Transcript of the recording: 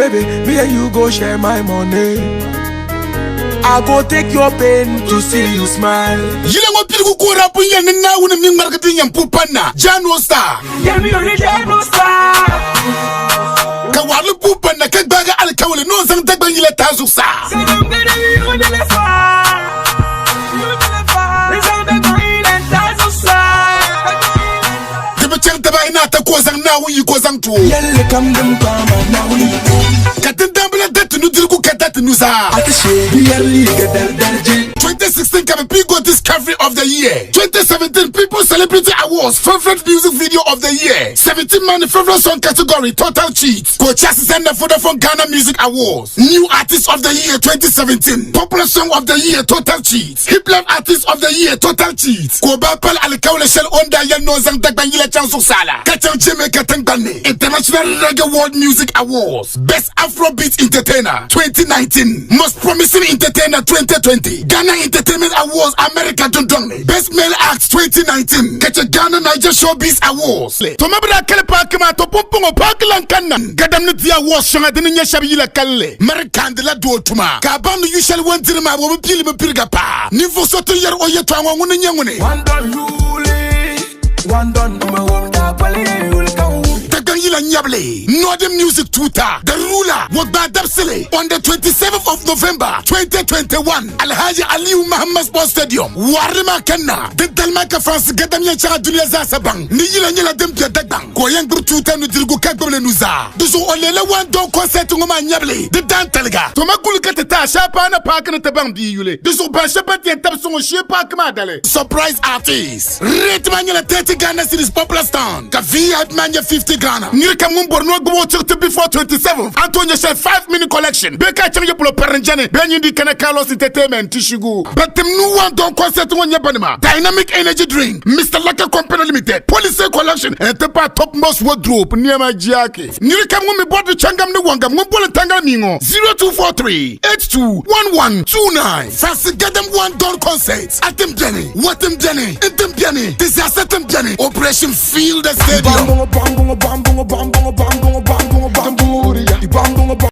Baby, me and you go share my money. I go take your pain to see you smile. Yili ŋɔ piligu ka o daa pun yɛli ni Naawuni mi ŋmarigi din yɛn puhi pan na, Jano Star. Yɛlimi o ni Jano Star. Ka waɣili puhi pan na ka gbaagi alikawli ni o zaŋ Dagbaŋ yila taai zuɣusaa. Di bi chaŋ daba ayi ni ata ka o zaŋ Naawuni yiko zaŋ ti o. Yɛlli kam din paai ma Naawuni yiko. Ka tindambila da ti nudirigu ka da ti nuzaa. A ti shee bi yɛri liiga dalidariji. 2016 ka bɛ piigi o Discovery of the Year, 2017 People Celebrity Awards Favourite Music Video of the Year, 17 man Favourite Song category Total Cheat, ka o chaɣisi zani na Vodafone Ghana Music Awards New Artist of the Year 2017, Popular Song of the Year Total Cheat. Hiplife Artist of the Year Total Cheat ka o daa pali alikawli shɛli o ni daa yɛli ni o zaŋ Dagbaŋ yila chaŋ zuɣusaa la ka chaŋ Jamaica tiŋgbani ni International Reggae World Music Awards Best Afrobeat Entertainer 2019, Most Promising Entertainer 2020, Ghana Entertainment Awards America dundɔŋ ni Best Male Act 2019 ka chɛ Ghana Niger Showbiz Awards. To ma bi daa kali paaki maa, to pumpɔŋɔ paaki lan kanna gadam ni di awards shɛŋa di ni nyɛ shɛba yila kalinli. Mari kaandila doo tuma ka a baŋ ni yu shɛli o ni diri maa o bi pii li mi piriga paai. Ninvuɣ so ti yɛri o yɛtɔɣa ŋɔ ŋuni n-nyɛ ŋuni? One don yuli, one don ma wum daa pali yɛn yuli ka n wum. Dagbaŋ yila nyabili Northern Music Tuuta, The Ruler, wɔ gbaai dabisili on the 27th of November 2021 Alhaji Aliyu Mahama Sports Stadium. Warili maa kanna di dali maa ka Francis Gadam yɛn chaŋ dunia zaasa baŋ ni yila nyɛla din be Dagbaŋ. Ka o yɛn gbubi tuuta nudirigu ka gbubi li nuzaa. Di zuɣu o leela One Dawn concert ŋɔ maa nyabili di daantaliga. Toma guli ka ti taai shɛli paai na paaki ni ti baŋ bia yuli. Di zuɣu ban shɛba ban ti yɛn tabi sɔŋ o shee paaki maa dali. Surprise artist rate maa nyɛla 30 Ghana cedis popular stand ka VIP maa nyɛ 50 Ghana. Niri kam ŋun bɔri ni o gbubi o chiɣiti before 27th a ni tooi nya shɛli 5 minute collection bee ka a chaŋ ya polo Parinjani bee nyin di kana Carlos Entertainment ti shigu. Ban tim nuu One Dawn concert ŋɔ nyɛ banima, Dynamic Energy Drink, Mister Laka Company Limited, Police Collection n ti pahi Topmost Wardrobe nɛma jiaki. Niri kam ŋun mi bɔri di changam ni wangam ŋun boli tangali mii ŋɔ 0243 82 1129. Fansi Gadam One Dawn Concert a tim beni, wa tim beni, n tim beni, disaster tim beni, Operation Fill the Stadium.